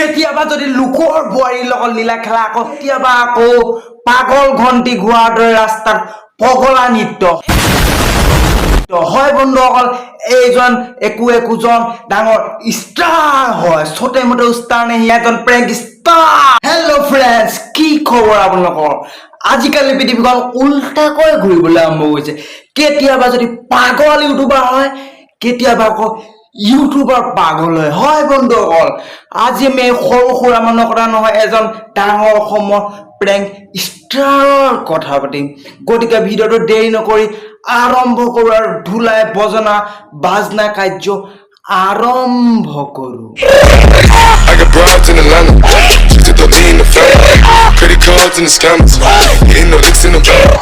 কেতিয়াবা যদি লোকৰ বোৱাৰীৰ লগত লীলা খেলা, আকৌ কেতিয়াবা আকৌ পাগল ঘণ্টি গোৱাৰ দৰে ৰাস্তাত পগলা নৃত্য হয়। বন্ধুসকল, এইজন একো একোজন ডাঙৰ ষ্টাৰ হয়। ছোটে মোটে ষ্টাৰ नहीं, এজন প্ৰেংক ষ্টাৰ। হেল্ল' ফ্ৰেণ্ডছ, কি খবৰ আপোনালোকৰ? আজিকালি পৃথিৱীখন উল্টাকৈ ঘূৰিবলৈ আৰম্ভ কৰিছে। কেতিয়াবা যদি পাগল ইউটিউবাৰ হয়, কেতিয়াবা আকৌ ইউটিউবাৰ পাগল হয়। হয় বন্ধুসকল, আজি আমি সৰু সুৰা মানুহৰ কথা নহয়, এজন ডাঙৰ অসমৰ প্ৰেংক ষ্টাৰৰ কথা পাতিম। গতিকে ভিডিঅ'টো দেৰি নকৰি আৰম্ভ কৰোঁ আৰু ধুলাই বজনা বাজনা কাৰ্য আৰম্ভ কৰোঁ। I got broads in Atlanta. Just to lean the family. Credit cards and the scammers. Hitting off licks in the bank.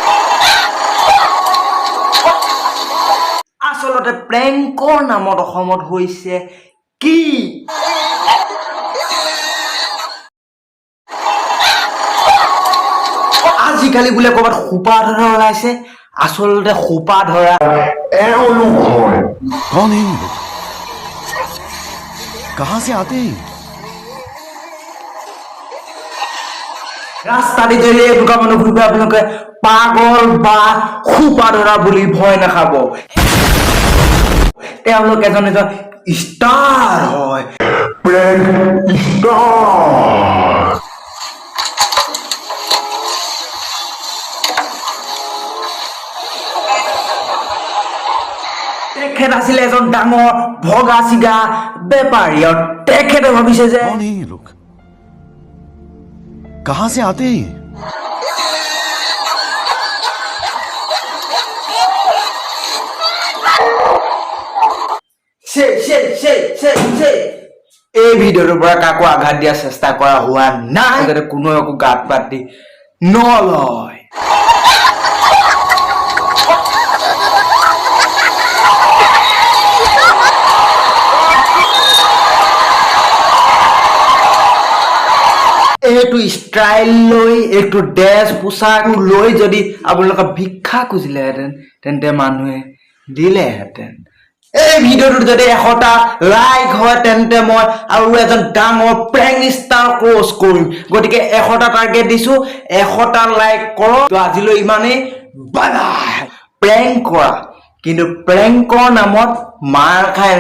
আচলতে প্ৰেংকৰ নামত অসমত হৈছে কি? আজিকালি বোলে ক'ৰবাত সোপা ধৰা ওলাইছে। আচলতে সোপা ধৰা এওঁলোক হয়। कौन है ये लोग? कहां से आते हैं ये? ৰাস্তা দি যদি এনেকুৱা মানুহ ঘূৰিব, আপোনালোকে পাগল বা সোপা ধৰা বুলি ভয় নাখাব। তেওঁলোক এজন এজন ষ্টাৰ হয়। Prank star. তেখেত আছিলে এজন ডাঙৰ ভগা চিগা বেপাৰী আৰু তেখেতে ভাবিছে যে कौन है ये लोग? कहां से आते हैं ये? সেই সেই সেই সেই সেই এই ভিডিঅ'টোৰ পৰা কাকো আঘাত দিয়াৰ চেষ্টা কৰা হোৱা নাই, যাতে কোনো একো গাত পাতি নলয়। এইটো ষ্টাইল লৈ, এইটো ড্ৰেছ পোছাক লৈ যদি আপোনালোকে ভিক্ষা খুজিলেহেঁতেন, তেন্তে মানুহে দিলেহেঁতেন। এই ভিডিঅ'টোত যদি 100টা লাইক হয়, তেন্তে মই আৰু এজন ডাঙৰ প্ৰেংক ষ্টাৰ ক্ৰছ কৰিম। গতিকে 100টা টাৰ্গেট দিছো, 100টা লাইক কৰক। তো আজিলৈ ইমানেই, বাই বাই। প্ৰেংক কৰা, কিন্তু প্ৰেংকৰ নামত মাৰ খাই।